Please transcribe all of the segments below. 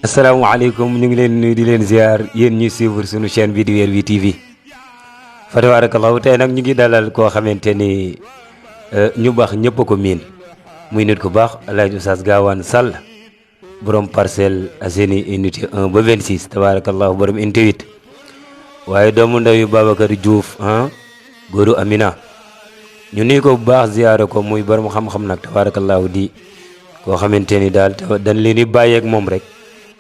asalaamaaleykum ñu ngi leen nuyu di leen ziar yéen ñi suivre suñu chaîne bi di Weer Wi TV fa tabarakallahu tey nag ñu ngi dalal koo xamante ni ñu baax ñëpp a ko miin muy nit ku baax El Hadj Oustaz Gawane Sall borom Parcelles Assainies unité 1 ba 26 tabarakallahu borom unité 8 waaye doomu ndaw yu Babacar Diouf góoru Amina ñu nuyu ko bu baax ziyaare ko muy borom xam-xam nag tabarakallahu di koo xamante ni daal dañ leen di bàyyeeg moom rek.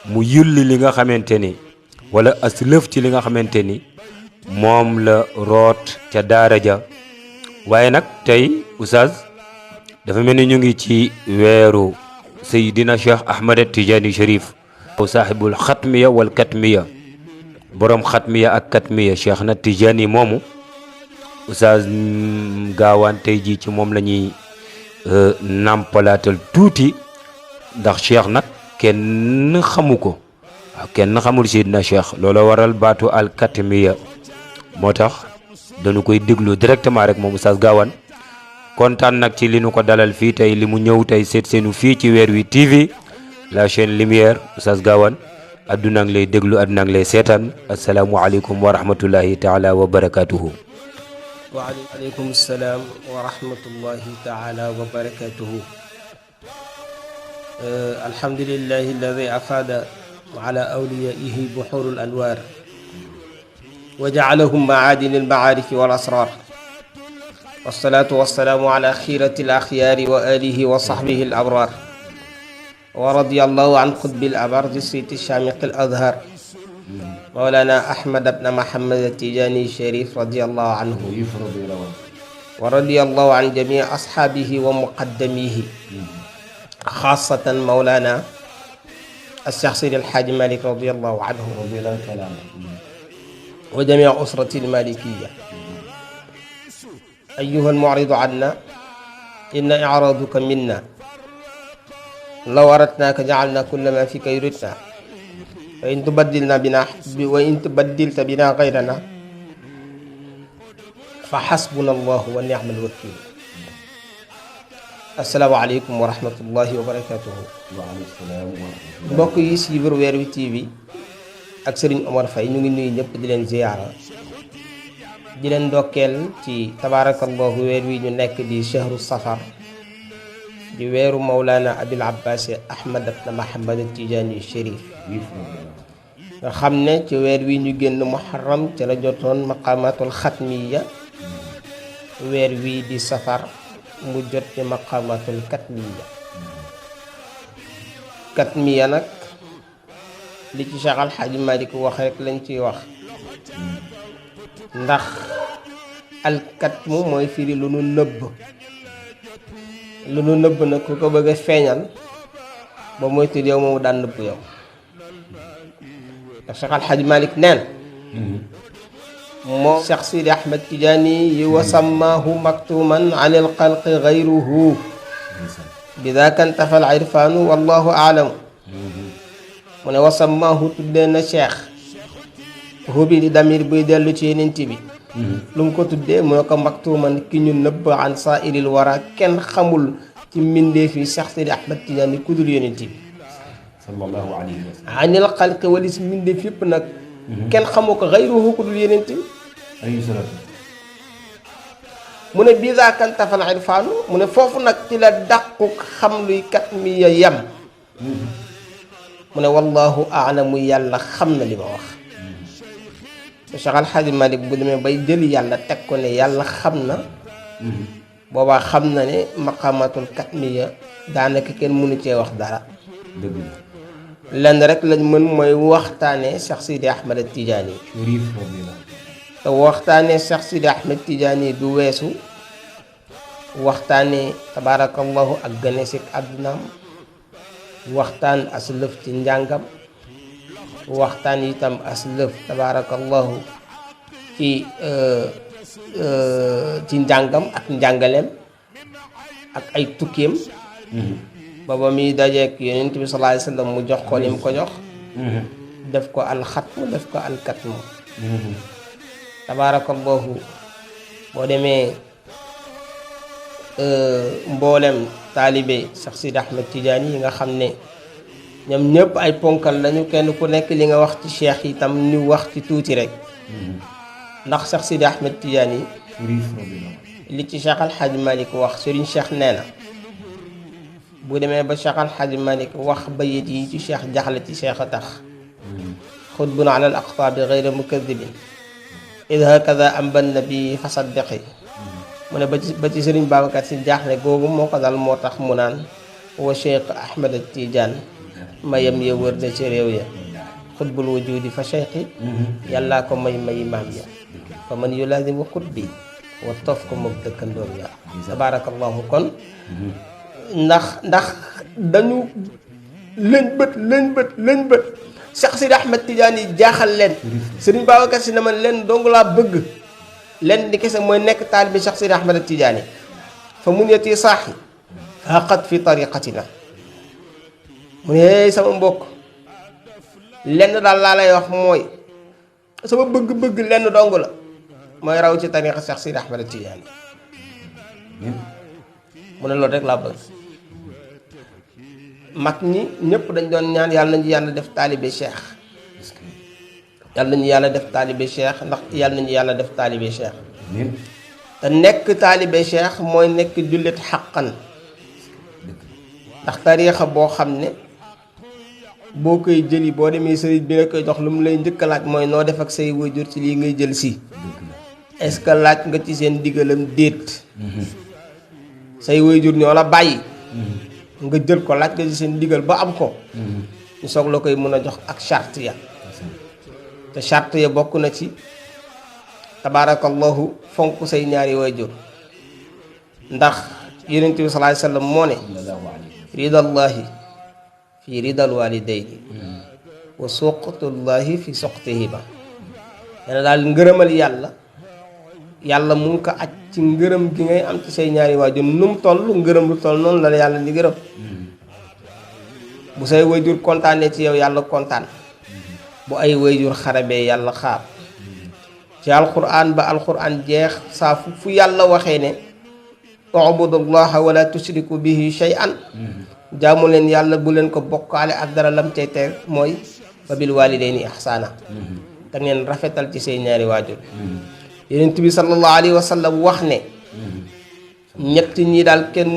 mu yulli li nga xamante ni wala as lëf ci li nga xamante ni moom la root ca daara ja waaye nag tey oustaz dafa mel ni ñu ngi ci weeru Seydina Cheikh Ahmad Tijani Cherif saaxibul xatmiya wal katmiya borom xatmiya ak katmiya Cheikh na Tijani moomu oustaz Gawane tey jii ci moom la ñuy nàmpalaatal tuuti ndax Cheikh nag kenn xamu ko waaw kenn xamul Seydina Cheikh loolu waral baatu alkatmiya moo tax dañu koy déglu directement rek moom Oustaz Gawane kontaan nag ci li nu ko dalal fii tey li mu ñëw tey seet seenu fii ci Weer Wi TV la chaîne lumière Oustaz Gawane adduna ngi lay déglu adduna ngi lay seetaan asalaamualeykum wa rahmatullahi taala wa barakatuhu. waaleykum salaam wa rahmatullahi taala wa barakatuhu. الحمد لله الذي أفاد على أوليائه بحور الأنوار وجعلهم معادن المعارف والأسرار والصلاة والسلام على خيرة الأخيار وآله وصحبه الأبرار ورضي الله عن قطب الأبرز السيد الشامق الأزهر مولانا أحمد بن محمد التجاني الشريف رضي الله عنه ورضي الله عن جميع أصحابه ومقدميه خاصة مولانا الشيخ سيد الحاج مالك رضي الله عنه وجميع أسرة المالكية. أيها المعرض عنا إن إعراضك منا لو أردناك جعلنا كل ما فيك يردنا وإن تبدلت بنا غيرنا فحسبنا الله ونعم الوكيل. asalaamaaleykum wa rahmatullahi wa barakatuhu. mbokk yi suivre Weer Wi TV ak Serigne Omar Faye ñu ngi nuyu ñëpp di leen ziyaara di leen ndokkeel ci tabaarakallahu weer wi ñu nekk di shahru safar di weeru Mawlana Abil Abbas Ahmad ibn Muhammad Tijani Cherif nga xam ne ci weer wi ñu génn muharram ci la jotoon maqamatul xatmiya weer wi di safar mu jot ci maqamatul katmiya nag li ci Cheikh Al Hadj Malick wax rek lañ ciy wax ndax alkatmu mooy firi lu nu nëbb nag ku ko bëgg a feeñal ba moytu yow moomu daan nëbb yow ndax Cheikh Al Hadj Malick neen moo Cheikh Sidi Ahmed Tidiane yi wa sammaahu maktuman an il xalqi gayruhu bida kan tafal irfaanu wallahu aalamu mu ne wa sammaahu tuddee na Cheikh hubi di damir buy dellu ci yenent bi lu mu ko tuddee mu ne ko maktuman ki ñu nëbb an saairil wara kenn xamul ci mbindeef yi Cheikh Sidi Ahmed Tidiane ku dul yenent bi sallallahu alayhi wa sallam an il xalqi walis mbindeef yëpp nag kenn xamoo ko xayruhu ku dul yenent bi mu ne bisa kan tafal irfaanu mu ne foofu nag ci la dàqu xam luy katmiya yam mu ne wallahu aalamu yàlla xam na li ma wax Cheikh Al Hadj Malick bu demee bay jël yàlla teg ko ne yàlla xam na boobaa xam na ne maqamatul katmiya daanaka kenn mënu cee wax dara lenn rek lañ mën mooy waxtaane Cheikh Sidi Ahmed Tidiane te waxtaane Cheikh Sidi Ahmed Tidiane du weesu waxtaane tabaarakallahu ak ganesik àddunaam waxtaan as lëf ci njàngam waxtaan itam as lëf tabaarakallahu ci njàngam ak njàngaleem ak ay tukkeem baba muy dajeek yonent bi sallallahu alayhi wasallam mu jox ko li mu ko jox def ko alxatmu def ko alkatmu tabaarakallahu boo demee mboolem taalibe Cheikh Sidi Ahmed Tidiane yi nga xam ne ñoom ñëpp ay ponkal lañu kenn ku nekk li nga wax ci cheikh itam ñu wax ci tuuti rek ndax Cheikh Sidi Ahmed Tidiane li ci Cheikh Al Hadj Malick wax Serigne Cheikh nee na bu demee ba Cheikh Al Hadj Malick wax bayit yi ci cheikh jaxle ci cheikh a tax xutbun ala al aqtaabi gayra mukadibin id hakada am ban nabi fasaddiqi mu ne ba ci Serigne Babacar si jaaxle googu moo ko dal moo tax mu naan wa Cheikh Ahmed Tidiane mayam ya wër na ci réew ya xutbul wujudi fa cheikhi yàllaa ko may maam ya fa man yulazimu xutbi wa tof ko moom dëkkandoom ya tabarakallahu kon ndax dañu lëñ bët Cheikh Sidi Ahmed Tidiane yi jaaxal leen Serigne Babacar si ne man leen dong laa bëgg leen di kese mooy nekk taalibi Cheikh Sidi Ahmed Tidiane fa mun yati saaxi faqat fi tariqatina mu ne sama mbokk lenn daal laa lay wax mooy sama bëgg-bëgg lenn dong la mooy raw ci tariqa Cheikh Sidi Ahmed Tidiane mu ne loolu rek laa bëgg mag ñi ñëpp dañ doon ñaan yàlla nañu yàlla def taalibe cheikh yàlla nañu yàlla def taalibe cheikh ndax yàlla nañu yàlla def taalibe cheikh te nekk taalibe cheikh mooy nekk jullit xaqan ndax tariixa boo xam ne boo koy jëli boo demee sëriñ bi nga koy jox lu mu lay njëkk a laaj mooy noo def ak say waajur ci lii ngay jël si est-ce que laaj nga ci seen digalam déet say waajur ñoo la bàyyi nga jël ko laaj nga ci seen digal ba am ko ñu soog la koy mën a jox ak charte ya te charte ya bokk na ci tabaarakallahu fonk say ñaari waajur ndax yonent bi sallallahu alayhi wasallam moo ne ridallahi fi ridal walidayni wa suqtullahi fi suqtihima dana daal ngërëmal yàlla mu ngi ko aj ci ngërëm gi ngay am ci say ñaari waajur nu mu toll ngërëm lu toll noonu la yàlla di gërëm bu say waajur kontaanee ci yow yàlla kontaan bu ay waajur xarabee yàlla xaar ci alquran ba alquran jeex saa fu yàlla waxee ne ubudullaha wala tushriku bihi shay'an jaamu leen yàlla bu leen ko bokkaale ak dara lam cay teg mooy wa bil walidayni ihsana te ngeen rafetal ci say ñaari waajur yonent bi sallallahu alayhi wa sallam wax ne ñett ñi daal kenn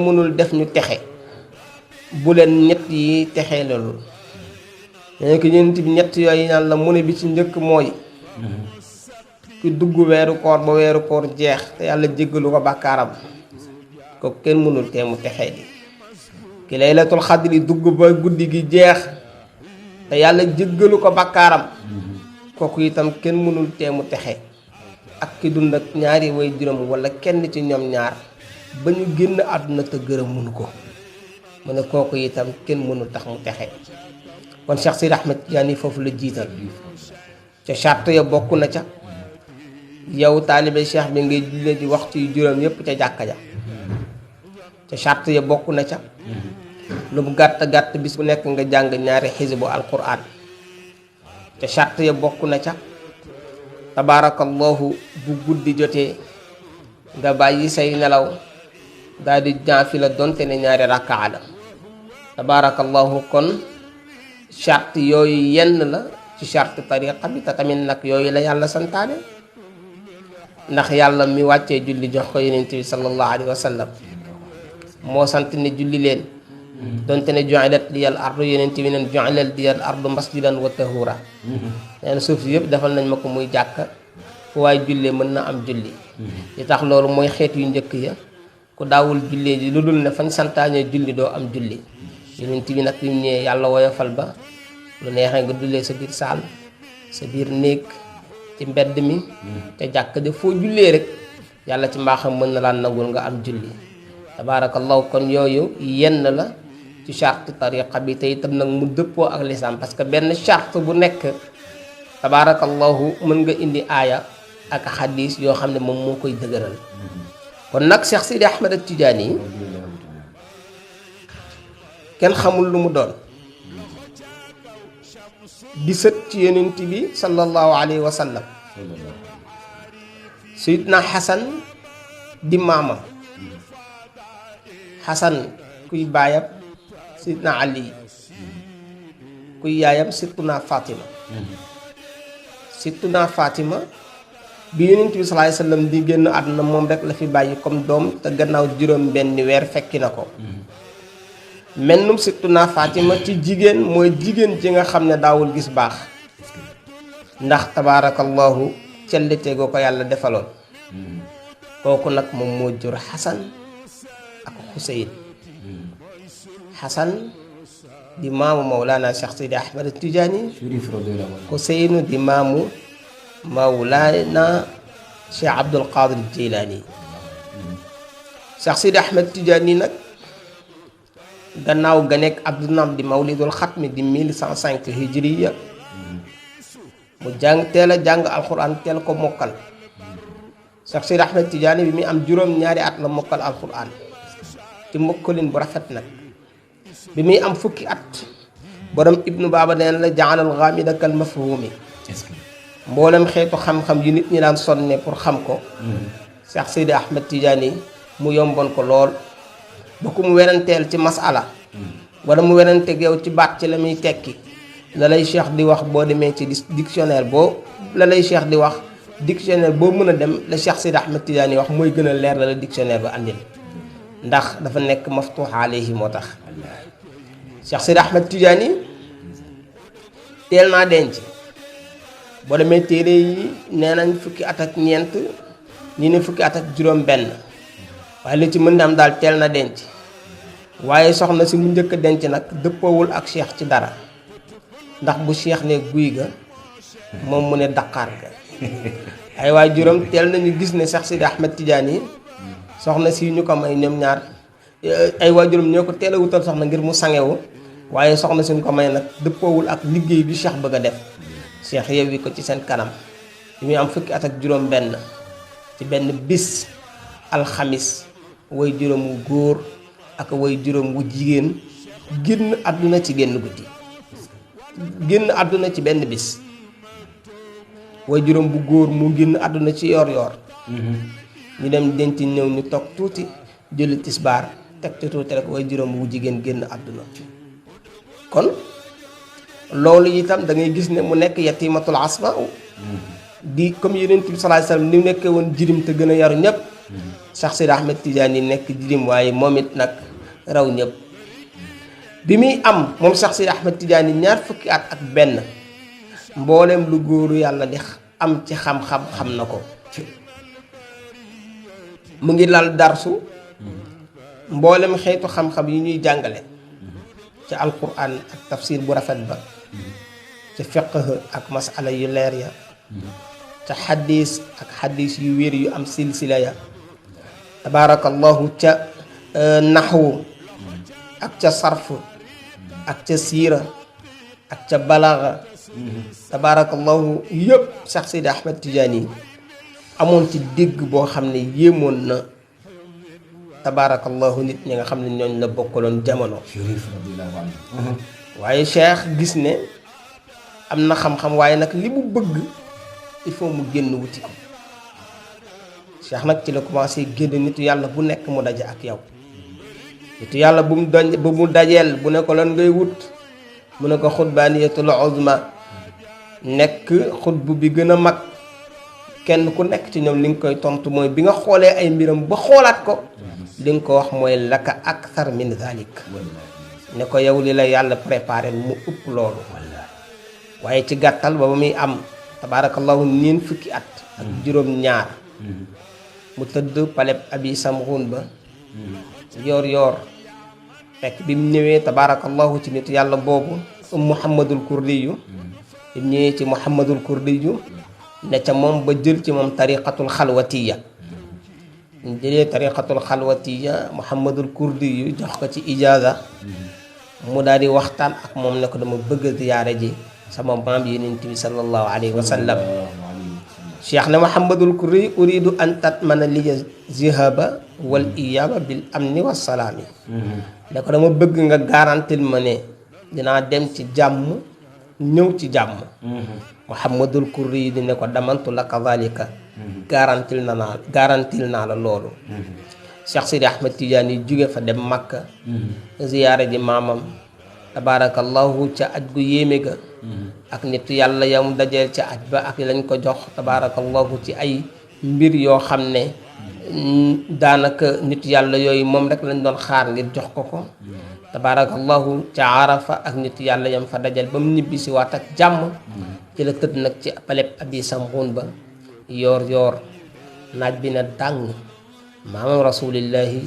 mënul def ñu texe bu leen ñett yi texee loolu nee ko yonent bi ñett yooyu naan la mu ne bi ci njëkk mooy ku dugg weeru koor ba weeru koor jeex te yàlla jéggalu ko bàkkaaram ko kenn mënul tee mu texee di ki laylatul xadri dugg ba guddi gi jeex te yàlla jéggalu ko bàkkaaram kooku itam kenn mënul tee mu texe ak ki dund ak ñaari way juróom wala kenn ci ñoom ñaar ba ñu génn àdduna te gërëm mënu ko mu ne kooku itam kenn mënul tax mu texe kon Cheikh Sidi Ahmed Tidiane foofu la jiital ca charte ya bokk na ca yow taalibe cheikh bi ngay jullee di waxtu yu juróom yépp ca jàkka ja ca charte ya bokk na ca lu mu gàtt bis bu nekk nga jàng ñaari xisbu alquran ca charte ya bokk na ca tabaarakallahu bu guddi jotee nga bàyyi say nelaw daal di jaafi la donte ne ñaari rakkaa la tabaarakallahu kon charte yooyu yenn la ci charte tariqa bi te tamit nag yooyu la yàlla santaane ndax yàlla mi wàccee julli jox ko yonent bi sallallahu alayhi wa sallam moo sant ne julli leen donte ne ju'ilat liyal ardu yonent bi neen ju'ilat liyal ardu masjidan wa tahura nee na suuf si yëpp defal nañ ma ko muy jàkk fu waaye jullee mën na am julli li tax loolu mooy xeet yu njëkk ya ku daawul jullee ji lu dul ne fañ santaane julli doo am julli yonent bi nag yu ñëwee yàlla woyofal ba lu neexee nga jullee sa biir saal sa biir néeg ci mbedd mi te jàkk de foo jullee rek yàlla ci mbaaxam mën na laa nangul nga am julli tabaarakallahu kon yooyu yenn la ci charte tariqa bi te itam nag mu dëppoo ak lislaam parce que benn charte bu nekk tabaarakallahu mën nga indi aaya ak xadis yoo xam ne moom moo koy dëgëral kon nag Cheikh Sidi Ahmed Tidiane yi kenn xamul lu mu doon di sët ci yonent bi sallallahu alayhi wa sallam Seydina Xasan di maamam Xasan kuy baayam Seydina Ali kuy yaayam sittuna Fatima sittuna Fatima bi yonent bi sallallahu alayhi wasallam di génn àdduna moom rek la fi bàyyi comme doom te gannaaw juróom benn weer fekki na ko mennum sittuna Fatima ci jigéen mooy jigéen ji nga xam ne daawul gis baax ndax tabaarakallahu cellite goo ko yàlla defaloon kooku nag moom moo jur Xasan ak Xuseyn Xasan di maamu Mawlana Cheikh Sidi Ahmed Tidiane Xuseyn di maamu Mawlana Cheikh Abdul Qadir Jilani Cheikh Sidi Ahmed Tidiane nag gannaaw ga nekk addunaam di mawlidul xatmi di 1105 hijriya mu jàng teel a jàng alquran teel ko mokkal Cheikh Sidi Ahmed Tidiane bi muy am juróom-ñaari at la mokkal alquran ci mokkalin bu rafet nag bi muy am fukki at borom ibnu baaba neen la jaalal ghamida kal mafhumi mboolem xeetu xam-xam yi nit ñi daan sonne pour xam ko Cheikh Sidi Ahmed Tidiane mu yomboon ko lool ba ku mu weranteel ci masala wala mu weranteeg yow ci baat ci la muy tekki la lay cheikh di wax boo demee ci dictionnaire boo la lay cheikh di wax dictionnaire boo mën a dem la Cheikh Sidi Ahmed Tidiane wax mooy gën a leer la dictionnaire ba andil ndax dafa nekk maftuux alayhi moo tax Cheikh Sidi Ahmed Tidiane teel naa denc boo demee téere yi nee nañ fukki at ak ñeent ñi ne fukki at ak juróom benn waaye li ci mën di am daal teel na denc waaye soxna si mu njëkk a denc nag dëppoowul ak cheikh ci dara ndax bu cheikh ne guy ga moom mu ne daqaar ga ay waaye juróom teel nañu gis ne Cheikh Sidi Ahmed Tidiane soxna si ñu ko may ñoom ñaar ay waajuram ñoo ko teel a wutal soxna ngir mu sangewu waaye soxna si ñu ko may nag dëppoowul ak liggéey bi cheikh bëgg a def cheikh yewwi ko ci seen kanam bi muy am fukki at ak juróom benn ci benn bis alxamis way juróom wu góor ak way juróom wu jigéen génn àdduna ci génn guddi génn àdduna ci benn bis way juróom bu góor mu génn àdduna ci yoor yoor ñu dem denc ñëw ñu toog tuuti julli tisbaar teg ci tuuti rek way juróom wu jigéen génn àdduna kon loolu itam da ngay gis ne mu nekk yatimatul asma di comme Yonent bi sallallahu alayhi wasallam ni mu nekkee woon jirim te gën a yaru ñëpp Cheikh Sidi Ahmed Tidiane nekk jirim waaye moom it nag raw ñëpp bi muy am moom Cheikh Sidi Ahmed Tidiane ñaar fukki at ak benn mboolem lu góoru yàlla di am ci xam-xam xam na ko mu ngi lal darsu mboolem xeetu xam-xam yi ñuy jàngale ci alquran ak tafsir bu rafet ba ci fiqh ak masala yu leer ya ca xadis ak xadis yu wér yu am silsila ya tabaarakallahu ca naxwu ak ca sarf ak ca siira ak ca balaaga tabaarakallahu yëpp Cheikh Sidi Ahmed Tidiane amoon ci dégg boo xam ne yéemoon na tabaarakallahu nit ñi nga xam ne ñooñ la bokkaloon jamono waaye cheikh gis ne am na xam-xam waaye nag li mu bëgg il faut mu génn wuti ko cheikh nag ci la commencé génn nitu yàlla bu nekk mu daje ak yow nitu yàlla bu mu dajeel bu ne ko lan ngay wut mu ne ko xutbaaniyatul uzma nekk xutbu bi gën a mag kenn ku nekk ci ñoom li nga koy tontu mooy bi nga xoolee ay mbiram ba xoolaat ko li nga ko wax mooy laka akthar min zalik ne ko yow li la yàlla préparé mu ëpp loolu waaye ci gàttal ba muy am tabaarakallahu niin fukki at ak juróom ñaar mu tëdd paleb abi samxuun ba yoor yoor fekk bi mu ñëwee tabaarakallahu ci nit yàlla boobu muhammadul kurdiyu bi mu ñëwee ci muhammadul kurdiyu ne ca moom ba jël ci moom tariqatul xalwatiya ñu jëlee tariqatul xalwatiya muhammadul kurdiyu jox ko ci ijaaza mu daal di waxtaan ak moom ne ko dama bëgg ziyaare ji sama maam Yonent bi sallallahu alayhi wa sallam cheikh ne muhammadul kurdi uridu an tatmana liya zihaba wal iyaba bil amni wa salaami ne ko dama bëgg nga garantil ma ne dinaa dem ci jàmm ñëw ci jàmm muhammadul kurdi di ne ko damantu la kazalika garantil naa la loolu Cheikh Sidi Ahmed Tidiane jóge fa dem Makka ziyaare ji maamam tabaarakallahu ca aj gu yéeme ga ak nit yàlla yam dajeel ca aj ba ak lañ ko jox tabaarakallahu ci ay mbir yoo xam ne daanaka nit yàlla yooyu moom rek lañ doon xaar ngir jox ko ko tabaarakallahu ca arafa ak nit yàlla yam fa dajeel ba mu ñibbi si waat ak jàmm ci la tëdd nag ci paleb abi samxuun ba yoor yoor naaj bi na dàng maamam rasulillahi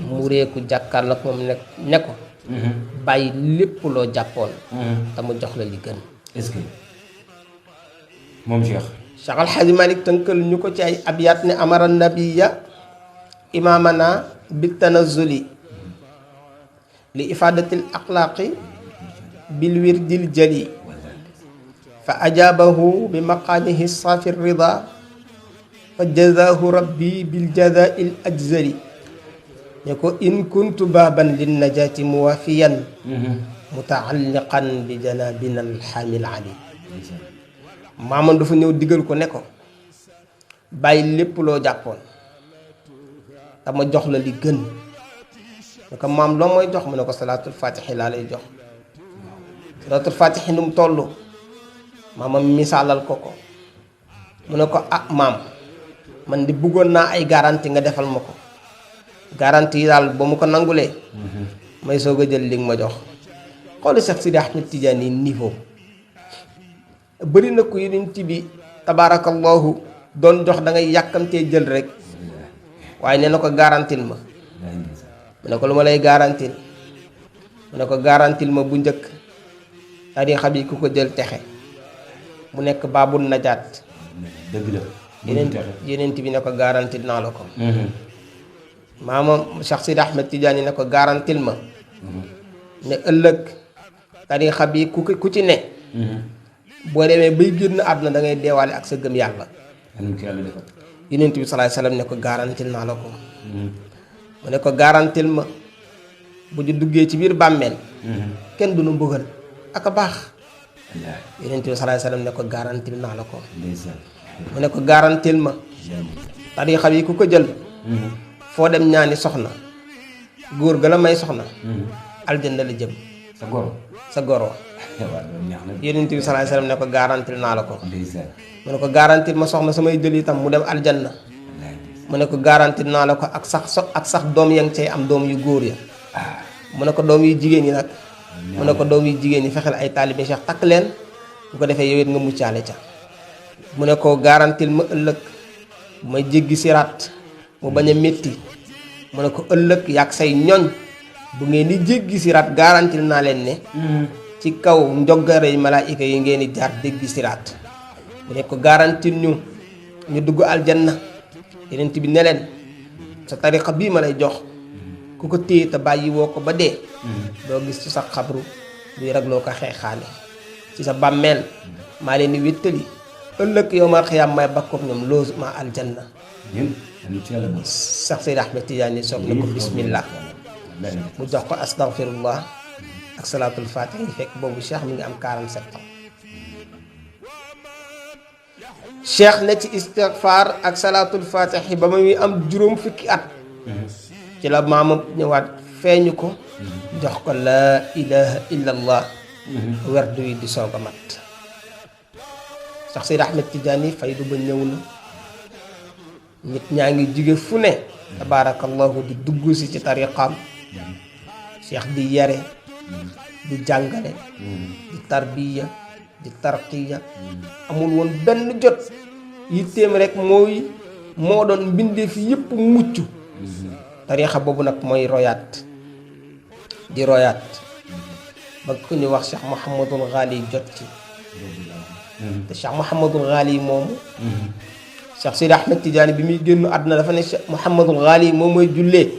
mu reeku jàkkaarloo ak moom ne ko bàyyi lépp loo jàppoon te mu jox la li gën. est-ce que moom Cheikh Al Hadji Malick tënkal ñu ko ci ay abyaat ne amara nabiya imaamana bi tanazuli li ifadatil axlaaqi bil wirdil jali fa ajaabahu bi maqaamihi saafi rida fa jazaahu rabbi bil jazaa'il ajzali ne ko in kuntu baaban lin najaati muwafiyan mutaalliqan bi janabina alxaamil ali maamam dafa ñëw digal ko ne ko bàyyi lépp loo jàppoon te ma jox la li gën ne ko maam loo mooy jox mu ne ko salaatul fatixi laa lay jox salaatul fatixi nu mu toll maamam misaalal ko ko mu ne ko ah maam man di bëggoon naa ay garantie nga defal ma ko garantie yi daal ba mu ko nangulee may soog a jël li nga ma jox xoolu Cheikh Sidi Ahmed Tidiane yi niveau bëri na ko yonent bi tabaarakallahu doon jox da ngay yàkkamtee jël rek waaye nee na ko garantil ma mu ne ko lu ma lay garantil mu ne ko garantil ma bu njëkk tariixa bi ku ko jël texe mu nekk baabul najaat dëgg la yenent bi ne ko garantil naa la ko maamam Cheikh Sidi Ahmed Tidiane ne ko garantil ma ne ëllëg tariixa bi ku ci ne boo demee bay génn àdduna da ngay deewaale ak sa gëm yàlla yenent bi salaay salaam ne ko garantil naa la ko mu ne ko garantil ma bu ñu duggee ci biir bàmmeel kenn du nu mbugal ak a baax yenent bi salaay salaam ne ko garantil naa la ko mu ne ko garantil ma tariixa bi ku ko jël foo dem ñaani soxna góor ga la may soxna aljanna la jëm sa goro yonent bi salaay salaam ne ko garantil naa la ko mu ne ko garantil ma soxna samay jël itam mu dem aljanna mu ne ko garantil naa la ko ak sax doom ya nga cay am doom yu góor ya mu ne ko doom yu jigéen yi nag mu ne ko doom yu jigéen yi fexeel ay taalibe Cheikh takk leen bu ko defee yow it nga muccaale ca mu ne ko garantil ma ëllëg bu may jéggi siraat mu bañ a métti mu ne ko ëllëg yàgg say ñoñ bu ngeen di jéggi siraat garantil naa leen ne ci kaw njogare malaayika yi ngeen di jaar jéggi siraat mu ne ko garantil ñu dugg aljanna yeneen bi ne leen sa tariqa bii ma lay jox ku ko téye te bàyyi woo ko ba dee doo gis ci sa xabru luy ragloo ko xeexaale ci sa bàmmeel maa leen di wéttali ëllëg yow ma xiyaam may bakkoog ñoom loos ma aljanna Cheikh Seydi Ahmed Tidiane soog na ko bismillah mu jox ko astaghfirullah ak salaatul fatih yi fekk boobu Cheikh mi ngi am 47 ans Cheikh ne ci istighfar ak salaatul fatih yi ba muy am juróom fukki at ci la maama ñëwaat feeñu ko jox ko laa ilaha illa allah werdu yi di soog a mat Cheikh Seydi Ahmed Tidiane faydu ba ñëw na nit ñaa ngi jóge fu ne tabaarakallahu di dugg si ci tariqaam Cheikh di yare di jàngale di tarbiya di tarqiya amul woon benn jot yitteem rek moo doon mbindee fi yëpp mucc tariqa boobu nag mooy royaat di royaat ba ku ñu wax Cheikh Mouhamadul Ghali jot ci te Cheikh Mouhamadul Ghali moomu Cheikh Seydi Ahmed Tidiane bi muy génn àdduna dafa ne Cheikh Mouhamadul Ghali moom mooy jullee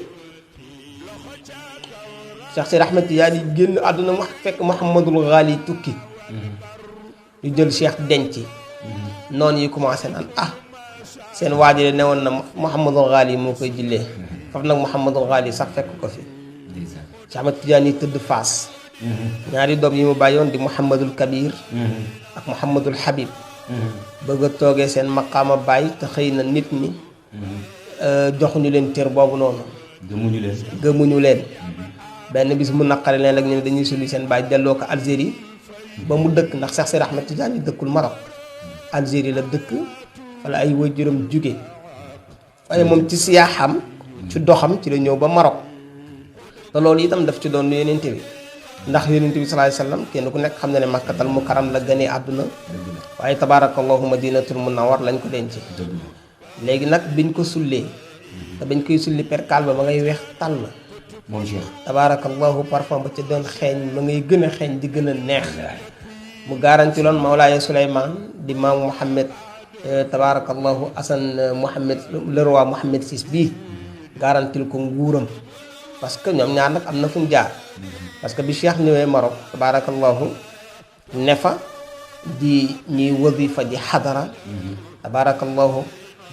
Cheikh Seydi Ahmed Tidiane génn àdduna mu fekk Mouhamadul Ghali tukki ñu jël Cheikh denc noonu yi commencé naan seen waajale ne woon na Mouhamadul Ghali moo koy jullee foofu nag Mouhamadul Ghali sax fekk ko fi Cheikh Ahmed Tidiane tëdd Faas ñaari doom yi mu bàyyoon di Mouhamadul Kabir ak Mouhamadul Habib bëgg a toogee seen maqaama bàyyi te xëy na nit ñi joxuñu leen cër boobu noonu gëmuñu leen benn bis mu naqari leen rek ñu ne dañuy sulli seen baay delloo ko Algérie ba mu dëkk ndax Cheikh Seydi Ahmed Tidiane yi dëkkul Maroc Algérie la dëkk wala ay waajuram jóge waaye moom ci siyaaxam ci doxam ci la ñëw ba Maroc te loolu itam daf ci doon yonent bi ndax yonent bi sallallahu alayhi wasallam kenn ku nekk xam na ne Makkatal Mukarram la gënee àdduna waaye tabaarakallahu Madinatul Munawwar lañ ko denc léegi nag biñ ko sullee te bañ koy sulli perkaal ba ngay weex tàll moom Cheikh tabaarakallahu parfum ba ca doon xeeñ ma ngay gën a xeeñ di gën a neex mu garanti loon Mawlaaya Souleymane di maam Mouhamed tabaarakallahu Assane Mouhamed le roi Mouhamed VI bii garantil ko nguuram parce que ñoom ñaar nag am na fu ñu jaar parce que bi Cheikh ñëwee Maroc tabaarakallahu ne fa di ñuy wasifa di xadara tabaarakallahu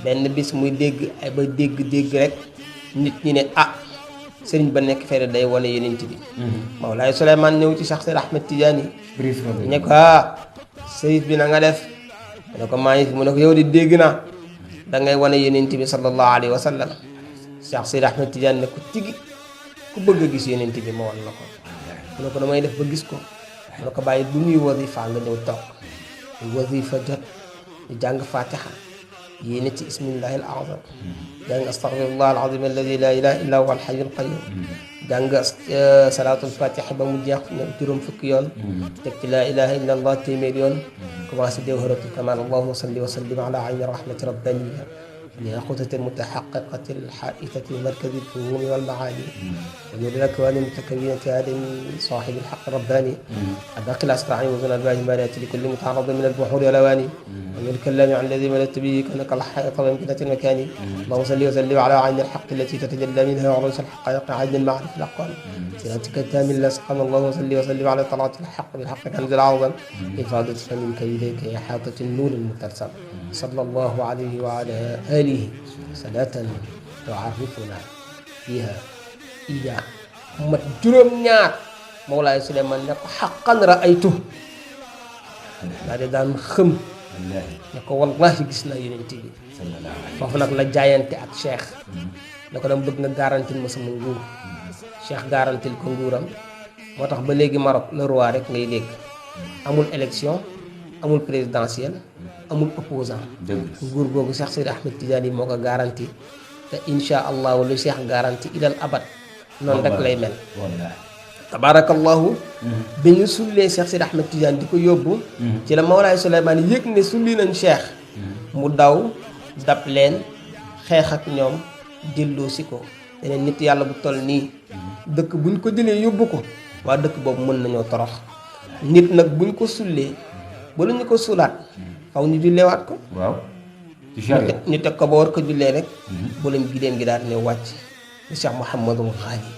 benn bis muy dégg ay ba dégg rek nit ñi ne sëriñ ba nekk fere day wane yeneen bi Mawlaay Souleymane ñëw ci Cheikh Seydi Ahmed Tidiane yi ne ko sëriñ bi na nga def mu ne ko maa ngi fi mu ne ko yow di dégg naa da ngay wane yeneen bi sallallahu alayhi wa sallam Cheikh Seydi Ahmed Tidiane ne ko tigi ku bëgg a gis yeneen bi ma wan la ko mu ne ko damay def ba gis ko mu ne ko bàyyi bu ñuy wasifa nga ñëw toog wasifa jot ñu jàng fatiha yéene ci ismillahi al azam jàng astaghfirullah al azim alladi la ilaha illa huwa al hayyul qayyum jàng salaatul fatiha ba mu jeex juróom fukki yoon teg ci la ilaha illa allah téeméer yoon commencé jawharatul kamal allahumma salli wa sallim ala ayni rahmati rabbaniya لياقوتة المتحققة الحائطة مركز الفهوم والمعاني ونور الأكوان المتكونة آدم صاحب الحق الرباني الباقي الأسرع وزن الباهي المالية لكل متعرض من البحور والأواني ونور الكلام عن الذي ملت به كأنك الحائط بامكنة المكان اللهم صل وسلم على عين الحق التي تتجلى منها عروس الحقائق عين المعرفة الأقوال صراطك التام الأسقم اللهم صل وسلم على طلعة الحق بالحق كنز الأعظم إفادة منك إليك إحاطة النور المتلسم صلى الله عليه وعلى آله صلاة تعرفنا فيها إياه mat juróom-ñaar Mawlaay Souleymane ne ko xaqan raaytu daa di daan xëm ne ko wallahi gis naa yonent bi foofu nag la jaayante ak Cheikh ne ko dama bëgg nga garantil ma sama nguur Cheikh garantil ko nguuram moo tax ba léegi Maroc le roi rek ngay dégg amul élection amul présidentielle amul opposant nguur googu Cheikh Seydi Ahmed Tidiane moo ko garanti te insha allahu lu Cheikh garanti ilal abad noonu rek lay mel tabarakallahu bi ñu sullee Cheikh Seydi Ahmed Tidiane di ko yóbbu ci la Mawlaay Souleymane yëg ne sulli nañ Cheikh mu daw dab leen xeex ak ñoom delloo si ko leneen nit yàlla bu toll nii dëkk buñ ko jëlee yóbbu ko waa dëkk boobu mën nañoo torox nit nag buñ ko sullee ba lu ñu ko sulaat faw ñu julleewaat ko waaw ñu teg ko ba war ko jullee rek bu lañ gideem gi daal ne wàcc ni Cheikh Mouhamadul Ghali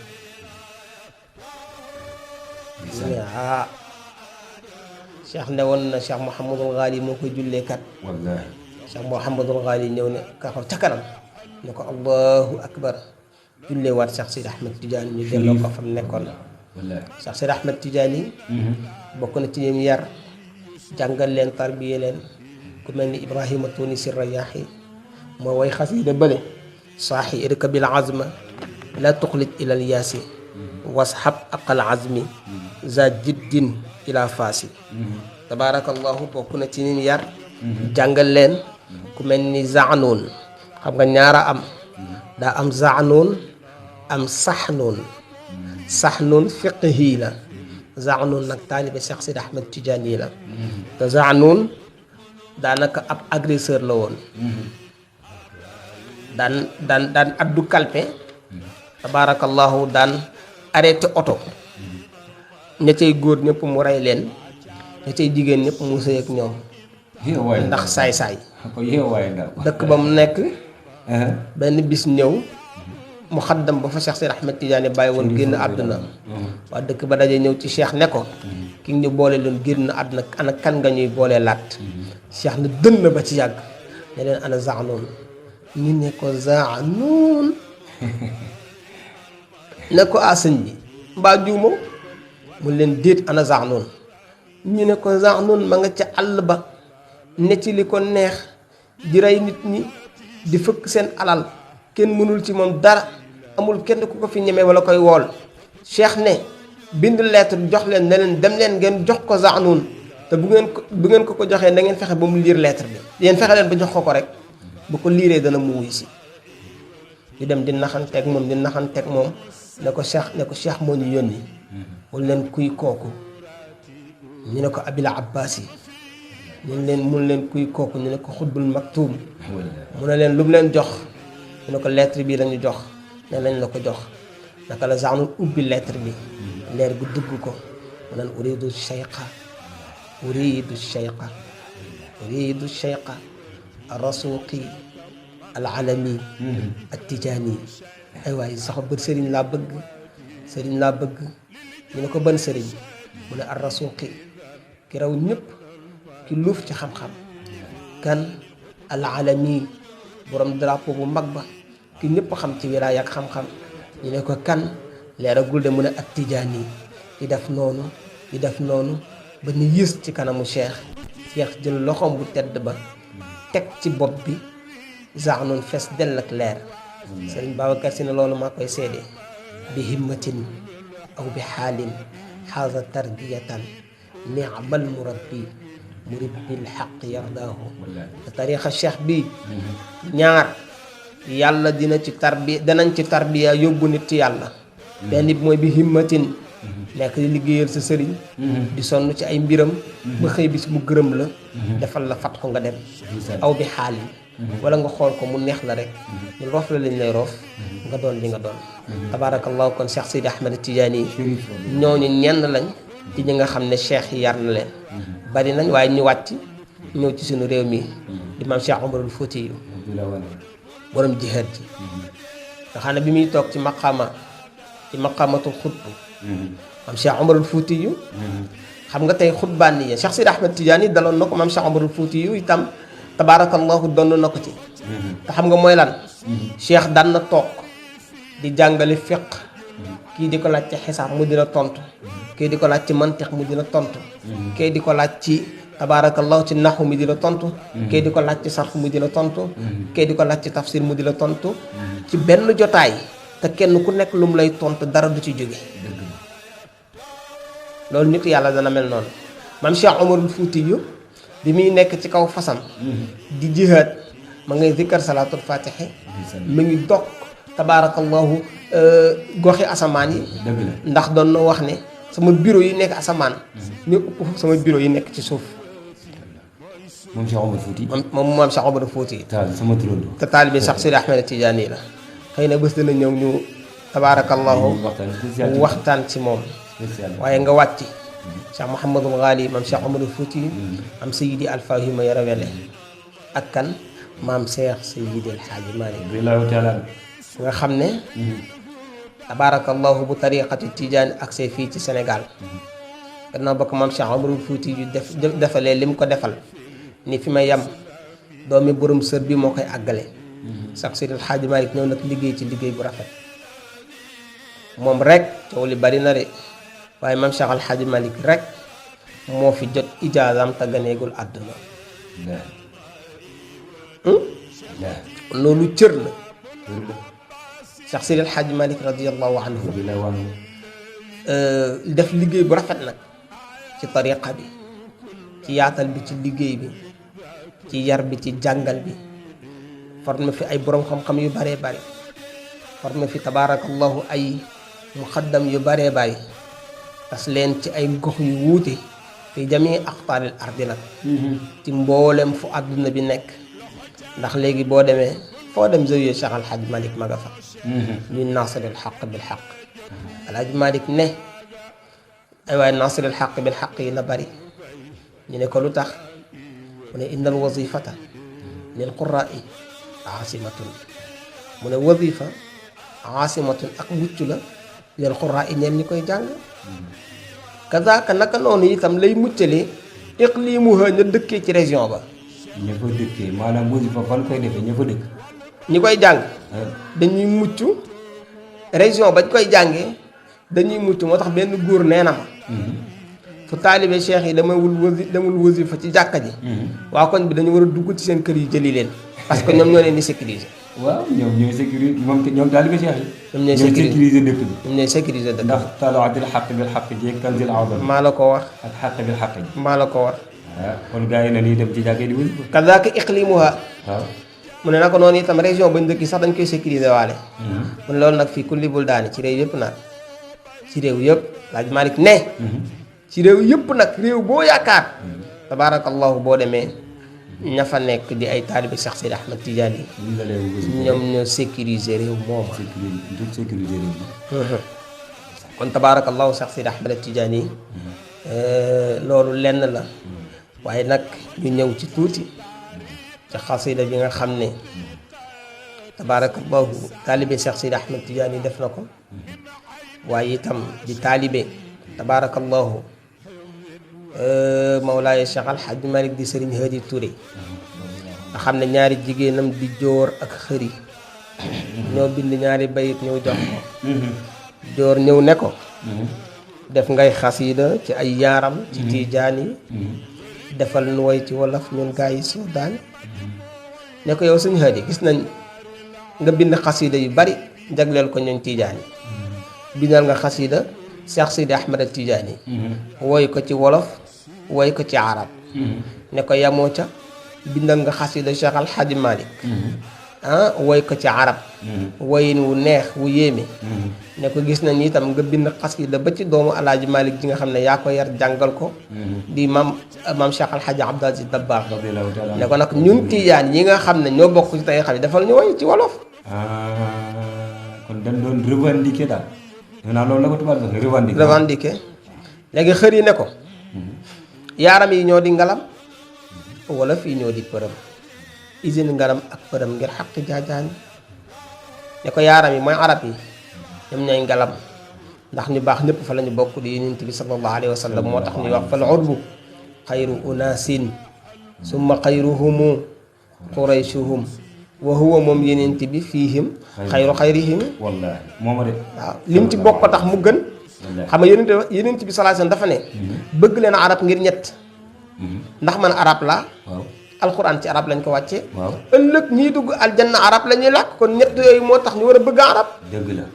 Cheikh ne woon na Cheikh Mouhamadul Ghali moo koy jullee kat wallaahi Cheikh Mouhamadul Ghali ñëw ne kaxaw ca kanam ne ko allahu akbar julleewaat Cheikh Seydi Ahmed Tidiane ñu delloo ko fa mu nekkoon wallaahi Cheikh Seydi Ahmed Tidiane yi bokk na ci ñoom yar jàngal leen tarbiye leen ku mel ni Ibrahima Tunisi Rayaahi moo way xasida bële saaxi irkabil azma la tuxlij ilal yaasi wasxab aqal azmi za jiddin ila faasi tabaarakallahu bokk na ci ñoom yar jàngal leen ku mel ni Zaanuun xam nga ñaara am daa am Zaanuun am Saxnuun fiqhi la Zaanuun nag taalibe Cheikh Seydi Ahmed Tidiane yi la te Zaanuun daanaka ab agresseur la woon daan addu kalpe tabaarakallahu daan arrêté oto ña cay góor ñëpp mu rey leen ña cay jigéen ñëpp mu sëy ak ñoom ndax saay-saay dëkk ba mu nekk benn bis ñëw mu xaddam ba fa Cheikh Seydi Ahmed Tidiane bàyyi woon génn àdduna waa dëkk ba daje ñëw ci Cheikh ne ko ki ñu boole loon génn àdduna ana kan nga ñuy boole laat Cheikh na dënn ba ci yàgg ne leen ana Zaanuun ñu ne ko Zaanuun ne ko sëñ bi mbaa juumoo mu leen déet ana Zaanuun ñu ne ko Zaanuun ma nga ca àll ba ne ci li ko neex di rey nit ñi di fëkk seen alal kenn mënul ci moom dara amul kenn ku ko fi ñeme wala koy wool cheikh ne bind lettre jox leen ne leen dem leen ngeen jox ko Zanun te bu ngeen ko joxee da ngeen fexe ba mu lire lettre bi yéen fexe leen ba jox ko rek bu ko liiree dana mu wuy si di dem di naxanteeg moom ne ko cheikh moo ñu yónni mun leen kuy kooku ñu ne ko Abil Abbas yi mun leen kuy kooku ñu ne ko xutbul maktuum mu ne leen lu mu leen jox ñu ne ko lettre bi lañu jox ne lañ la ko jox naka la Zanun ubbi lettre bi leer gu dugg ko mu naan uridu cheikha arrasuqi alalami attijani ay waay sax bët sëriñ laa bëgg ñu ne ko ban sëriñ mu ne arrasuqi ki raw ñëpp ki luuf ci xam-xam kan alalami borom drapeau bu mag ba ki ñëpp xam ci wilaaya ak xam-xam ñu ne ko kan leeragul de mu ne attijani di def noonu ba ñu yës ci kanamu cheikh jël loxoom bu tedd ba teg ci bopp bi Zanun fees dell ak leer sëriñ Babacar Si ne loolu maa koy seede bi himmatin aw bi xaalin xaasa tarbiyatan ni'mal murabbi murabbil xaq yardaahu te tariixa cheikh bi ñaar yàlla danañ ci tarbiya yóbbu nit ci yàlla benn bi mooy bi himmatin nekk di liggéeyal sa sëriñ di sonn ci ay mbiram ba xëy bis mu gërëm la defal la fat ko nga dem aw bi xaalin wala nga xool ko mu neex la rek ñu roof la lañ lay roof nga doon li nga doon tabarakallahu kon Cheikh Sidi Ahmed Tidiane ñooñu ñenn lañ ci ñi nga xam ne cheikh yi yar na leen bari nañ waaye ñu wàcc ñëw ci suñu réew mi di maam Cheikh Omarul Fouti yu borom jihaad ji nga xam ne bi muy toog ci maqamatul xutbu maam Cheikh Omarul Fouti yu xam nga tey xutbaan yi Cheikh Sidi Ahmed Tidiane daloon na ko maam Cheikh Omarul Fouti yu itam tabarakallahu donn na ko ci te xam nga mooy lan cheikh daan na toog di jàngale fiq kii di ko laaj ci xisaab mu dina tontu kii di ko laaj ci mantiq mu dina tontu kii di ko laaj ci tabarakallahu ci naxu mi dina tontu kii di ko laaj ci sarf mu dina tontu kii di ko laaj ci tafsir mu dina tontu ci benn jotaay te kenn ku nekk lu mu lay tontu dara du ci jóge loolu nit yàlla dana mel noonu maam Cheikh Omarul Fouti yu bi muy nekk ci kaw fasam di jihaad ma ngay zikkar salaatul fatihi mi ngi dog tabarakallahu goxi asamaan yi ndax doon na wax ne sama bureau yi nekk asamaan ñu ëpp sama bureau yi nekk ci suuf moom Cheikh Omar Fouti moom Cheikh Omar Fouti sama turando te taalibe Cheikh Sidi Ahmed Tidiane la xëy na bés dana ñëw ñu tabarakallahu waxtaan ci moom waaye nga wàcc Cheikh Mouhamadul Ghali maam Cheikh Omarul Fouti am Seydi Alfahima Yarawele ak kan maam Cheikh Seydi El Hadji Malick nga xam ne tabarakallahu bu tariqati Tidiane ak see fii ci Sénégal gannaaw ba ko maam Cheikh Omarul Fouti yu defalee li mu ko defal ni fi ma yem doomi borom sër bi moo koy àggale Cheikh Seydi El Hadji Malick ñëw nag liggéey ci liggéey bu rafet moom rek coow li bari na de waaye maam Cheikh Al Hadji Malick rek moo fi jot ijaazam te ganeegul àdduna loolu cër la Cheikh Seydi El Hadji Malick radiyallahu anhu def liggéey bu rafet nag ci tariqa bi ci yaatal bi ci liggéey bi ci yar bi ci jàngal bi formé fi ay borom xam-xam yu baree bari formé fi tabaarakallahu ay muqaddam yu baree bari tas leen ci ay gox yu wuute fi jami aqtaaril ardi nag ci mboolem fu àdduna bi nekk ndax léegi boo demee foo dem zawiya Cheikh Al Hadji Malick ma nga fa ñuy naasiril xaq bil xaq Al Hadji Malick ne ay waaye naasiril xaq bil xaq yi na bari ñu ne ko lu tax mu ne innal wazifata lil qurra'i aasimatun mu ne wazifa aasimatun ak mucc la lil qurra'i ñeen ñi koy jàng kazaaka naka noonu itam lay muccale iqlimuha ña dëkkee ci région ba ña fa dëkkee maanaam wasifa fan koy defee ña fa dëkk ñi koy jàng dañuy mucc région bañ koy jàngee dañuy mucc moo tax benn góor nee na ma fu taalibe cheikh yi demul wasifa ci jàkka ji waa koñ bi dañu war a dugg ci seen kër yi jëli leen parce que ñoom ñoo leen di sécuriser waaw ñoom ñooy sécuriser moom ñoom taalibe Cheikh yi. ñoom ñooy sécuriser dëkk bi. ñoom ñooy sécuriser dëkk bi. ndax talaatil xaq bil xaq jeeg kanzil azam. maa la ko wax. ak xaq bil xaq ji. maa la ko wax. waaw kon gars yi nañuy dem ci jàkkee di wëñ. kazaaka iqlimuha. waaw. mu ne naka noonu itam région bañ dëkk sax dañ koy sécuriser waale. mu ne loolu nag fii kulli buldaani ci réew yëpp nag ci réew yëpp laaj Malick ne. ci réew yëpp nag réew boo yaakaar. tabaarakallahu boo demee ña fa nekk di ay taalibe Cheikh Seydi Ahmed Tidiane yi ñoom ñoo sécuriser réew mooma. sécuriser réew mi. kon tabaarakallahu Cheikh Seydi Ahmed Tidiane yi loolu lenn la waaye nag ñu ñëw ci tuuti ci xasida bi nga xam ne tabaarakallahu taalibe Cheikh Seydi Ahmed Tidiane yi def na ko waaye itam di taalibe tabaarakallahu Mawlaaye Cheikh Al Hadj Malick di Serigne Hadi Touré nga xam ne ñaari jigéenam di joor ak xëri ñoo bind ñaari bayit ñëw jox ko joor ñëw ne ko def ngay xasida ci ay yaaram ci tiijaan yi defal nu way ci wolof ñun gaa yi Suudaan ne ko yow Serigne Hadi gis nañ nga bind xasida yu bari jagleel ko ñun tiijaan yi bindal nga xasida Cheikh Seydi Ahmed Tidiane woy ko ci wolof woy ko ci arab ne ko yamoo ca bindal nga xasida Cheikh Al Hadj Malick woy ko ci arab woyin wu neex wu yéeme ne ko gis nañ itam nga bind xasida ba ci doomu Alaaji Malick ji nga xam ne yaa ko yar jàngal ko di maam Cheikh Al Hadj Abdou Aziz Dabakh ne ko nag ñun Tidiane yi nga xam ne ñoo bokk ci tey xam ne defal ñu woy ci wolof. kon dañ doon revendiquer daal. naa loolu la ko tubaab di revendiquer léegi xër yi ne ko yaaram yi ñoo di ngalam wala fii ñoo di përëm usine ngalam ak përëm ngir xaqi jaajaani ne ko yaaram yi mooy arab yi ñoom ñooy ngalam ndax ñu baax ñëpp fa la ñu bokk di yonent bi sallallahu alayhi wa sallam moo tax ñuy wax fal urbu xayru unaasin summa xayruhumu qurayshuhum wa huwa moom yonent bi fiihim xayru xayrihim wallaahi mooma de waaw lim ci bokk tax mu gën xam nga yonent bi sallallahu alayhi wasallam dafa ne bëgg leen arab ngir ñett ndax man arab la alxuraan ci arab lañ ko wàcce ëllëg ñiy dugg aljanna arab la ñuy làkk kon ñett yooyu moo tax ñu war a bëgg arab dëgg la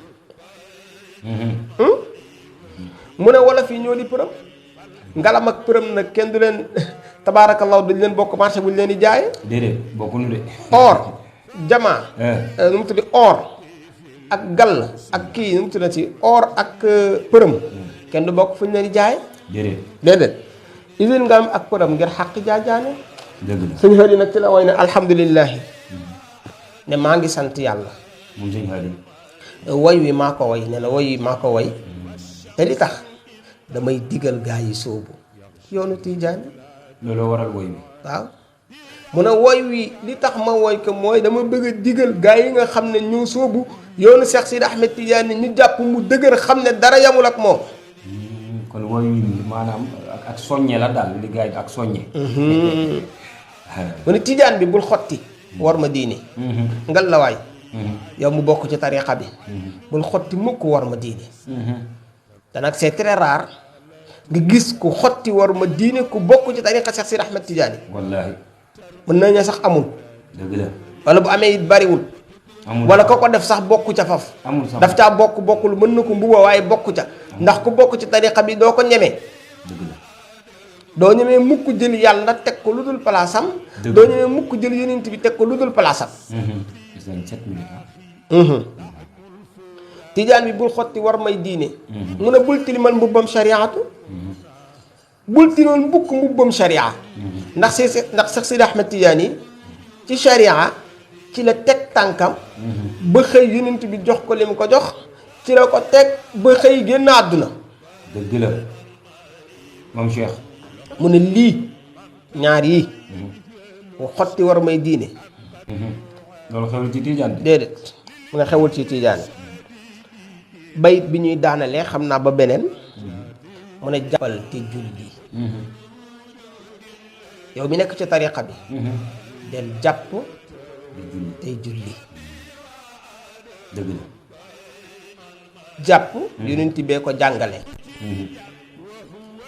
mu ne wala fii ñoo di përëm ngalam ak përëm nag kenn du leen tabaarakallahu duñ leen bokk marché buñ leen di jaaye déedéet bokkuñu de or jamaa nu mu tuddi or ak gall ak kii nu mu tuddi ci or ak përëm kenn du bokk fu ñu leen di jaaye déedéet usine nga am ak përëm ngir xàq jaajaane dëgg la suñu xëy yi nag ci la woy ne alhamdulillahi ne maa ngi sant yàlla moom suñu xëy woy wi maa ko woy ne na woy wi maa ko woy te li tax damay digal gaa yi sóobu yoonu tiijaane looloo waral woy wi waaw mu ne woy wi li tax ma woy ko mooy dama bëgg a digal gaa yi nga xam ne ñoo sóobu yoonu Cheikh Seydi Ahmed Tidiane ñu jàpp mu dëgër xam ne dara yamul ak moom kon woy wi maanaam ak soññe la daal li gaa yi ak soññe mu ne Tidiane bi bul xotti war ma diine ngal la waay yow mu bokk ci tariqa bi bul xotti mukk war ma diine te nag c'est très rare nga gis ku xotti war ma diine ku bokk ci tariqa Cheikh Seydi Ahmed Tidiane wallaahi mën nañu sax amul dëgg la wala bu amee it bariwul wala ko def sax bokk ca faf daf caa bokkul mën na ko mbuba waaye bokk ca ndax ku bokk ci tariqa bi doo ko ñemee dëgg la doo ñemee mukk jël yàlla teg ko lu dul palaasam doo ñemee mukk jël yonent bi teg ko lu dul palaasam Tijaan bi bul xotti war may diine mu ne bul tilimal mbubbam shariatu bul tilimal mbukk mbubbam sharia ndax Cheikh Seydi Ahmed Tidiane yi ci sharia ci la teg tànkam ba xëy yonent bi jox ko li mu ko jox ci la ko teg ba xëy génn àdduna dëgg la moom Cheikh mu ne lii ñaar yi bu xotti war may diine loolu xewul ci Tidiane déedéet mu ne xewul ci Tidiane bayit bi ñuy daanalee xam naa ba beneen mu ne jàppal te julli yow mi nekk ci tariqa bi del jàpp tey julli dëgg la jàpp yonent bee ko jàngale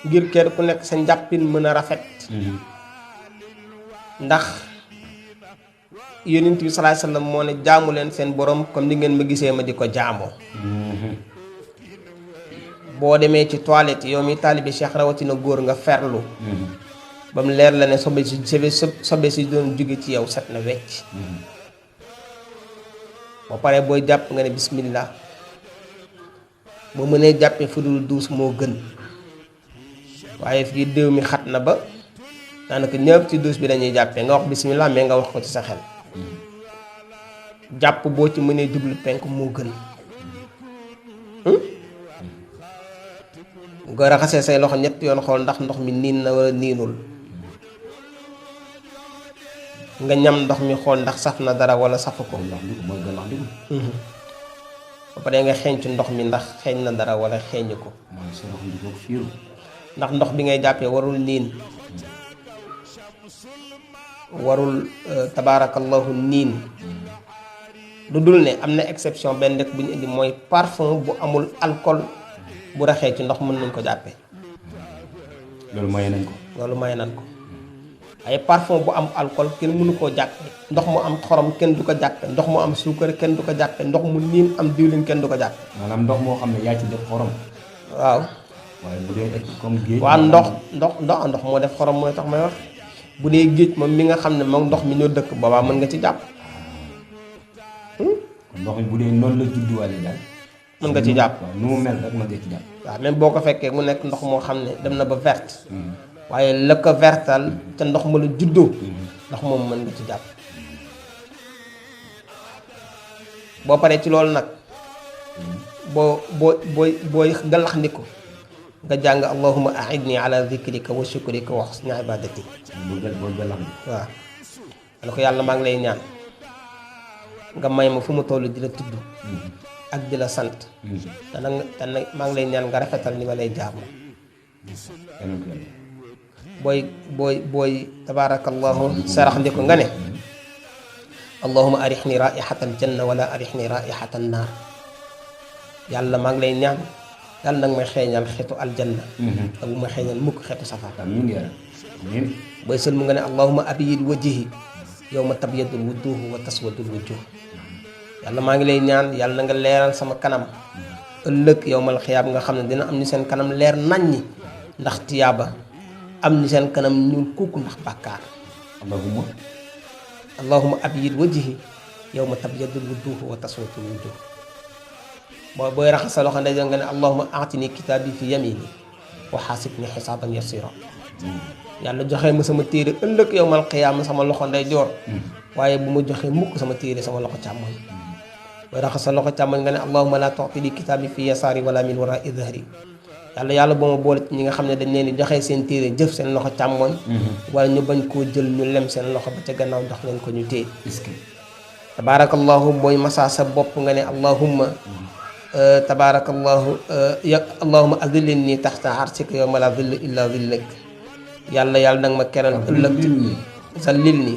ngir kenn ku nekk sa njàppin mën a rafet ndax yonent bi sallallahu alayhi wasallam moo ne jaamu leen seen borom comme ni ngeen ma gisee ma di ko jaamoo. boo demee ci toilette yow mi taalibe Cheikh rawatina góor nga ferlu. ba mu leer la ne sobe si doon jóge ci yow set na wecc. boo paree booy jàpp nga ne bismillah. boo mënee jàppee fu dul duus moo gën. waaye fii déew mi xat na ba daanaka ñëpp ci duus bi dañuy jàppee nga wax bismillah mais nga wax ko ci sa xel. jàpp boo ci mënee jublu penk moo gën. nga raxasee say loxo ñetti yoon xool ndax ndox mi niin na wala niinul. nga ñam ndox mi xool ndax saf na dara wala safu ko. ba pare nga xeeñcu ndox mi ndax xeeñ na dara wala xeeñu ko. ndax ndox bi ngay jàppee warul niin. warul tabaarakallahu niin. lu dul ne am na exception benn rek bu ñu indi mooy parfum bu amul alcool bu raxee ci ndox mën nañ ko jàppee. loolu maye nañ ko. loolu maye nañ ko ay parfum bu am alcool kenn mënu koo jàppe ndox mu am xorom kenn du ko jàppe ndox mu am suukar kenn du ko jàppe ndox mu niin am diwlin kenn du ko jàppe. maanaam ndox moo xam ne yaa ci def xorom. waaw. waaye bu dee comme géej. waaw ndox moo def xorom mooy tax may wax bu dee géej moom mi nga xam ne moom ndox mi ñoo dëkk boobaa mën nga ci jàpp. kon ndox mi bu dee noonu la judduwaale daal. mën nga ci jàpp waaw nu mu mel rek mën nga ci jàpp. waaw même boo ko fekkee mu nekk ndox moo xam ne dem na ba verte. waaye la ko vertal te ndox ma la juddoo. ndox moom mën nga ci jàpp. boo paree ci loolu nag booy galax ndiku nga jàng allahumma a'idni ala dhikrika wa shukrika wa husni ibadati. boo galax ndiku. waaw. wala ko yàlla maa ngi lay ñaan nga may ma fu mu toll di la tudd. ak di la sant. te nag maa ngi lay ñaan nga rafetal ni ma lay jaamu. booy tabaarakallahu sarax ndiku nga ne allahumma arixni raixatal janna wala arixni raixatal naar. yàlla maa ngi lay ñaan yàlla nag may xeeñal xetu aljanna. ak bu ma xeeñal mukk xetu safara. booy sël mu nga ne allahumma abyid wajhi yawma tabyadul wujuh wa taswadul wujuh. yàlla maa ngi lay ñaan yàlla na nga leeral sama kanam ëllëg yawmal xiyaam nga xam ne dina am ñu seen kanam leer naññi ndax tiyaaba am ñu seen kanam ñuul kukku ndax bàkkaar. allahumma abyid wajhi yawma tabyadul wujuh wa taswadul wujuh. booy raxas sa loxo ndeyjoor nga ne allahumma aatini kitaabi fi yamini wa xaasibni xisaaban yasira. yàlla joxe ma sama téere ëllëg yawmal xiyaam sama loxo ndeyjoor. waaye bu ma joxee mukk sama téere sama loxo càmmoñ. booy raxas sa loxo càmmoñ nga ne allahumma la tu'tini kitaabi fi yasaari wala min wara'i dhahri. yàlla boo ma boole ci ñi nga xam ne dañ leen di joxe seen téere jëf seen loxo càmmoñ. wala ñu bañ koo jël ñu lem seen loxo ba ca gannaaw jox leen ko ñu téye. tabaarakallahu booy masaa sa bopp nga ne allahumma tabaarakallahu allahumma adillni taxta arsika yawma la dhilla illa dhillak. yàlla nag ma keral ëllëg zallilni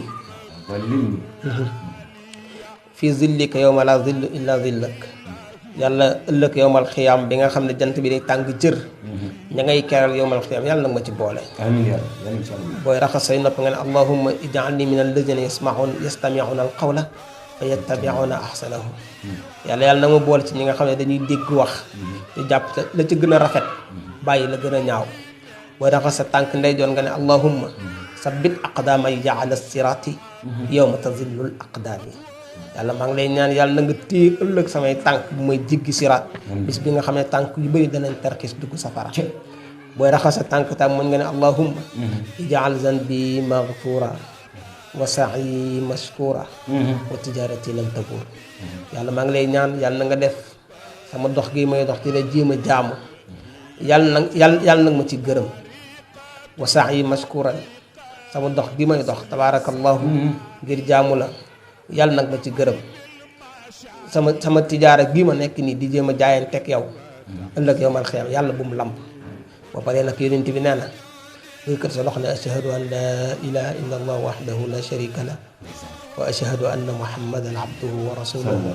fi zillika yawma la dhilla illa dhillak. yàlla ëllëg yawmal xiyaam bi nga xam ne jant bi day tàng jër. ña ngay keral yawmal xiyaam yàlla nag ma ci boole. booy raxas say nopp nga ne allahumma ij'alni min alladhina yastami'una alqawla fa yattabi'una ahsanahu. yàlla nag ma boole ci ñi nga xam ne dañuy dégg wax. te jàpp la ci gën a rafet. bàyyi la gën a ñaaw. booy raxas sa tànk ndeyjoor nga ne allahumma sabbit aqdaamay ala siraati yawma tazillul aqdaami. yàlla maa ngi lay ñaan yàlla na nga téye ëllëg samay tànk bu may jiggi siraat. bis bi nga xam ne tànk yu bëri danañ tarkis dugg safara. booy raxas sa tànk tam mën nga ne allahumma ij'al zanbi maghfura wa sa'yi mashkura wa tijarati lam tabur. yàlla maa ngi lay ñaan yàlla na nga def sama dox gi may dox ci la jéem a jaamu yàlla nag ma ci gërëm. wa sa'yi mashkuran sama dox gi may dox tabaarakallahu ngir jaamu la yàlla nag ma ci gërëm. sama tijaara gi ma nekk nii di jéem a jaayanteeg yow ëllëg yawmal xiyaam yàlla bu mu lamb. ba pare nag yonent bi nee na yëkkat sa loxo ne ashhadu an la ilaha illa allah wahdahu la sharika lah wa ashhadu anna muhammadan abduhu wa rasuluhu.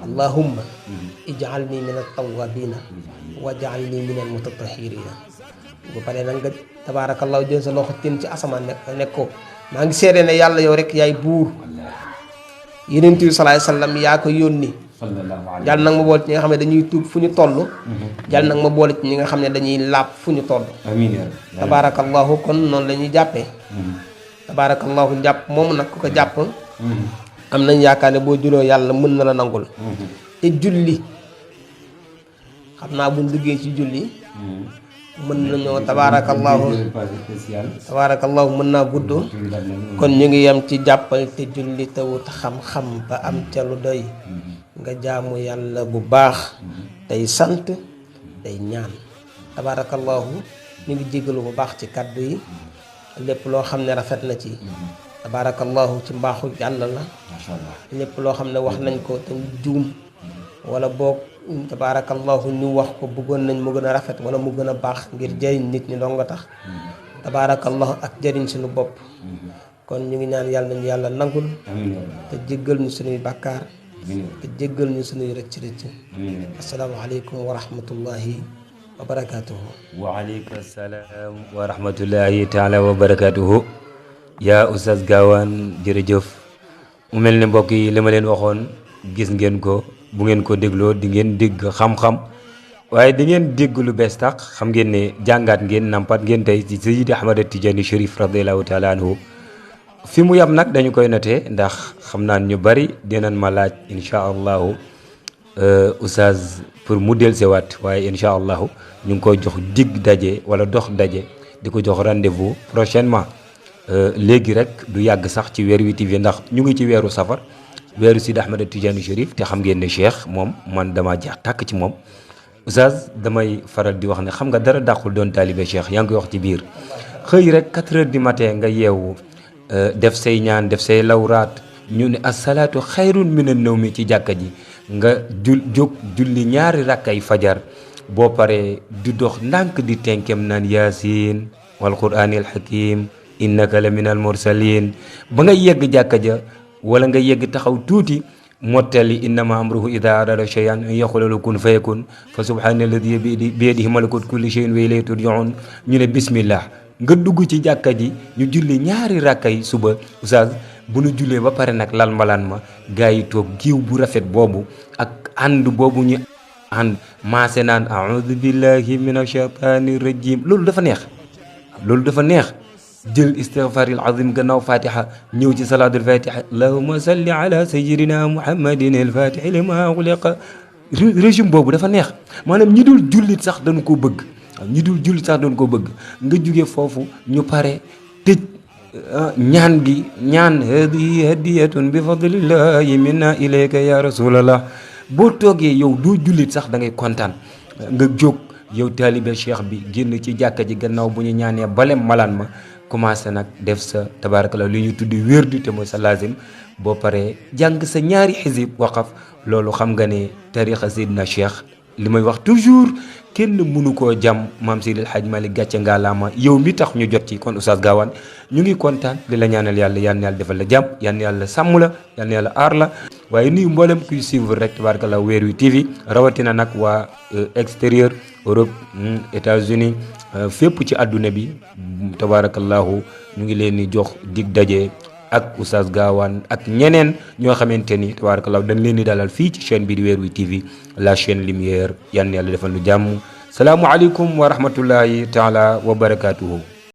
allahumma ij'alni min at-tawwabina waj'alni min al-mutatahhirina. ba pare nag nga tabaarakallahu jël sa loxo tin ci asamaan nekk ko maa ngi seede ne yàlla yow rek yaay buur Yonent bi salaay sallam yaa ko yónni jàll nag ma boole ci ñi nga xam ne dañuy tuub fu ñu toll jàll nag ma boole ci ñi nga xam ne dañuy laab fu ñu toll tabaarakallahu kon noonu la ñuy jàppee tabaarakallahu njàpp moomu nag ku ko jàpp am nañ yaakaar ne boo juloo yàlla mën na la nangul te julli xam naa buñ duggee ci julli mën nañoo tabaarakallahu mën naa gudd kon ñu ngi yem ci jàppal te julli te wut xam-xam ba am ca lu doy nga jaamu yàlla bu baax tey sant tey ñaan tabaarakallahu ñu ngi jégalu bu baax ci kàddu yi lépp loo xam ne rafet na ci tabaarakallahu ci mbaaxu yàlla la lépp loo xam ne wax nañ ko te juum wala boog tabaarakallahu ñu wax ko bëggoon nañ mu gën a rafet wala mu gën a baax ngir jëriñ nit ñi dong nga tax tabaarakallahu ak jëriñ suñu bopp kon ñu ngi ñaan yàlla nañu yàlla nangul te jéggal ñu suñuy bàkkaar te jéggal ñu suñuy rëcc rëcc asalaamaaleykum wa rahmatullahi wa barakaatuhu waaleykum salaam wa rahmatullahi taala wa barakaatuhu yaa Oustaz Gawane jërëjëf mu mel ne mbokk yi li ma leen waxoon gis ngeen ko bu ngeen ko dégloo di ngeen dégg xam-xam waaye di ngeen dégg lu bees tax xam ngeen ne jàngaat ngeen nampat ngeen tey ci Seydi Ahmad Tidiane Chérif radiyallahu taala anhu fi mu yam nag dañu koy notee ndax xam naa ñu bari dinañ ma laaj incha allahu Oustaz pour mu dellusewaat waaye incha allahu ñu ngi koy jox dig daje wala dox daje di ko jox rendez-vous prochainement léegi rek du yàgg sax ci Weer Wi TV ndax ñu ngi ci weeru safar weeru Sidi Ahmad Tidiane Chérif te xam ngeen ne Cheikh moom man dama jeex tàkk ci moom Oustaz damay faral di wax ne xam nga dara dàqul doon taalibe Cheikh yaa ngi koy wax ci biir xëy rek 4 heures du matin nga yeewu def say ñaan def say lawraat ñu ne asalaatu xayrun mina nawmi ci jàkka ji nga jóg julli ñaari rakkay fajar boo paree di dox ndànk di tenkem naan yaasin wal quraanil hakim innaka la minal mursalin ba nga yegg jàkka ja wala nga yegg taxaw tuuti mottali innama amruhu ida arada shay'an an yaqula lahu kun fayakun fa subhana alladi bi yadihi malakut kulli shay'in wa ilayhi turja'un ñu ne bismillah nga dugg ci jàkka ji ñu julli ñaari rakkay suba Oustaz bu nu jullee ba pare nag lal mbalaan ma gars yi toog giiw bu rafet boobu ak ànd boobu ñu ànd maase naan a'udhu billahi minash shaitani rajim loolu dafa neex jël istighfaril azim gannaaw fatiha ñëw ci salatul fatiha allahumma salli ala sayyidina muhammadin al fatihi lima ughliqa régime boobu dafa neex maanaam ñi dul jullit sax dañu ko bëgg nga jóge foofu ñu pare tëj ñaan gi ñaan hadihi hadiyatun bi fadlillahi minna ilayka ya rasulallah boo toogee yow doo jullit sax da ngay kontaan nga jóg yow taalibe cheikh bi génn ci jàkka ji gannaaw bu ñu ñaanee balem malaan ma commencé nag def sa tabarakallah li ñu tuddi wérdu te mooy sa lazim boo paree jàng sa ñaari xisib waqaf loolu xam nga ne tarixa Seydina Cheikh li may wax toujours kenn mënu koo jam maam Seydil Hadj Malick gàcce ngaalaama yow mi tax ñu jot ci kon Oustaz Gawane ñu ngi kontaan di la ñaanal yàlla yal na yàlla defal la jàmm yal na yàlla sàmm la yal na yàlla aar la waaye nuyu mboolem kuy suivre rek tabarakallah Weer Wi TV rawatina nag waa extérieur Europe États-Unis fépp ci àdduna bi tabarakallahu ñu ngi leen di jox dig daje ak Oustaz Gawane ak ñeneen ñoo xamante ni tabarakallahu dañ leen di dalal fii ci chaîne bi di Weer Wi TV la chaîne lumière yal na yàlla defal lu jàmm salaamu aleykum wa rahmatullahi taala wa barakatuhu